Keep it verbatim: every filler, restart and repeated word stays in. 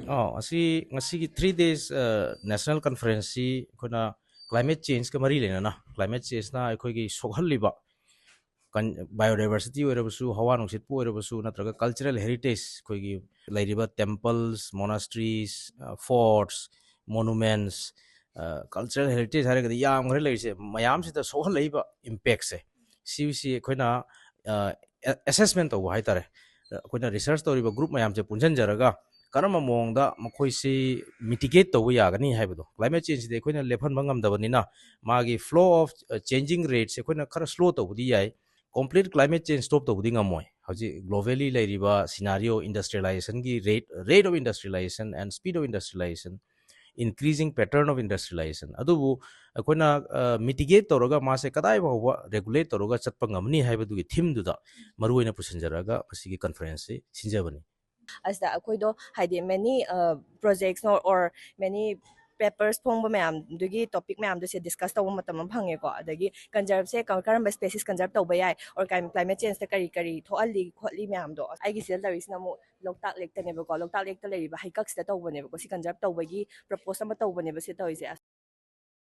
ꯑꯣ, ꯑꯁꯤ ꯉꯁꯤꯒꯤ three days ꯅꯦꯁꯅꯦꯜ ꯀꯟꯐꯔꯦꯟꯁꯁꯤ ꯑꯩꯈꯣꯏꯅ ꯀ꯭ꯂꯥꯏꯃꯦꯠ ꯆꯦꯟꯖꯀ ꯃꯔꯤ ꯂꯩꯅꯅ, ꯀ꯭ꯂꯥꯏꯃꯦꯠ ꯆꯦꯟꯖꯅ ꯑꯩꯈꯣꯏꯒꯤ ꯁꯣꯛꯍꯜꯂꯤꯕ ꯕꯥꯏꯑꯣꯗꯥꯏꯕꯔꯁꯤꯇꯤ ꯑꯣꯏꯔꯕꯁꯨ, ꯍꯋꯥ ꯅꯨꯡꯁꯤꯠꯄꯨ ꯑꯣꯏꯔꯕꯁꯨ, ꯅꯠꯇ꯭ꯔꯒ ꯀꯜꯆꯔꯦꯜ ꯍꯦꯔꯤꯇꯦꯖ, ꯑꯩꯈꯣꯏꯒꯤ ꯂꯩꯔꯤꯕ ꯇꯦꯝꯄꯜꯁ, ꯃꯣꯅꯥꯁꯇ꯭ꯔꯤꯁ, ꯐꯣꯔꯠꯁ, ꯃꯣꯅꯨꯃꯦꯟꯠꯁ, ꯀꯜꯆꯔꯦꯜ ꯍꯦꯔꯤꯇꯦꯖ ꯍꯥꯏꯔꯒꯗꯤ ꯌꯥꯝꯈ꯭ꯔꯦ ꯂꯩꯔꯤꯁꯦ, ꯃꯌꯥꯝꯁꯤꯗ ꯁꯣꯛꯍꯜꯂꯛꯏꯕ ꯏꯝꯄꯦꯛꯁꯦ, ꯁꯤꯁꯤ ꯑꯩꯈꯣꯏꯅ ꯑꯦꯁꯦꯁꯃꯦꯟ ꯇꯧꯕ ꯍꯥꯏꯇꯥꯔꯦ꯫ ꯑꯩꯈꯣꯏꯅ ꯔꯤꯁꯔꯁ ꯇꯧꯔꯤꯕ ꯒ꯭ꯔꯨꯞ ꯃꯌꯥꯝꯁꯦ ꯄꯨꯟꯁꯤꯟꯖꯔꯒ ꯀꯔꯝꯕ ꯃꯑꯣꯡꯗ ꯃꯈꯣꯏꯁꯤ ꯃꯤꯇꯤꯒꯦꯠ ꯇꯧꯕ ꯌꯥꯒꯅꯤ ꯍꯥꯏꯕꯗꯣ꯫ ꯀ꯭ꯂꯥꯏꯃꯦꯠ ꯆꯦꯟꯖꯁꯤꯗꯤ ꯑꯩꯈꯣꯏꯅ ꯂꯦꯞꯍꯟꯕ ꯉꯝꯗꯕꯅꯤꯅ, ꯃꯥꯒꯤ flow of changing rateꯁꯦ ꯑꯩꯈꯣꯏꯅ ꯈꯔ ꯁ꯭ꯂꯣ ꯇꯧꯕꯗꯤ ꯌꯥꯏ, ꯀꯣꯝꯄ꯭ꯂꯤꯠ ꯀ꯭ꯂꯥꯏꯃꯦꯠ ꯆꯦꯟꯖ ꯁ꯭ꯇꯣꯞ ꯇꯧꯕꯗꯤ ꯉꯝꯃꯣꯏ꯫ ꯍꯧꯖꯤꯛ ꯒ꯭ꯂꯣꯕꯦꯂꯤ ꯂꯩꯔꯤꯕ ꯁꯤꯅꯥꯔꯤꯑꯣ, ꯏꯟꯗꯁꯇ꯭ꯔꯤꯌꯦꯂꯥꯏꯖꯦꯁꯟꯒꯤ rate, rate of industrialization and speed of industrialization, increasing pattern of industrialization, ꯑꯗꯨꯕꯨ ꯑꯩꯈꯣꯏꯅ ꯃꯤꯇꯤꯒꯦꯠ ꯇꯧꯔꯒ ꯃꯥꯁꯦ ꯀꯗꯥꯏ ꯐꯥꯎꯕ ꯔꯦꯒꯨꯂꯦꯠ ꯇꯧꯔꯒ ꯆꯠꯄ ꯉꯝꯅꯤ ꯍꯥꯏꯕꯗꯨꯒꯤ ꯊꯤꯝꯗꯨꯗ ꯃꯔꯨꯑꯣꯏꯅ ꯄꯨꯁꯤꯟꯖꯔꯒ ꯃꯁꯤꯒꯤ ꯀꯟꯐꯔꯦꯟꯁꯁꯤ ꯁꯤꯟꯖꯕꯅꯤ꯫ ꯑꯁꯤꯗ ꯑꯩꯈꯣꯏꯗꯣ ꯍꯥꯏꯗꯤ many projects or many papers ꯐꯣꯡꯕ ꯃꯌꯥꯝꯗꯨꯒꯤ ꯇꯣꯄꯤꯛ ꯃꯌꯥꯝꯗꯣ ꯁꯤ ꯗꯤꯁꯀꯁ ꯇꯧꯕ ꯃꯇꯝ ꯑꯃ ꯐꯪꯉꯦꯀꯣ꯫ ꯑꯗꯒꯤ ꯀꯟꯖꯔꯞꯁꯦ ꯀꯔꯝꯕ ꯁ꯭ꯄꯦꯁꯤꯁ ꯀꯟꯖꯔꯞ ꯇꯧꯕ ꯌꯥꯏ, or ꯀ꯭ꯂꯥꯏꯃꯦꯠ ꯆꯦꯟꯖꯇ ꯀꯔꯤ ꯀꯔꯤ ꯊꯣꯛꯍꯜꯂꯤ ꯈꯣꯠꯂꯤ ꯃꯌꯥꯝꯗꯣ꯫ ꯑꯩꯒꯤ ꯁꯤꯗ ꯇꯧꯔꯤꯁꯤꯅ ꯑꯃꯨꯛ ꯂꯣꯛꯇꯥꯛ ꯂꯦꯛꯇꯅꯦꯕꯀꯣ꯫ ꯂꯣꯛꯇꯥꯛ ꯂꯦꯛꯇ ꯂꯩꯔꯤꯕ ꯍꯩꯀꯛꯁꯤꯗ ꯇꯧꯕꯅꯦꯕꯀꯣ꯫ ꯁꯤ ꯀꯟꯖꯔꯞ ꯇꯧꯕꯒꯤ ꯄ꯭ꯔꯄꯣꯁ ꯑꯃ ꯇꯧꯕꯅꯦꯕ ꯁꯤ ꯇꯧꯔꯤꯁꯦ꯫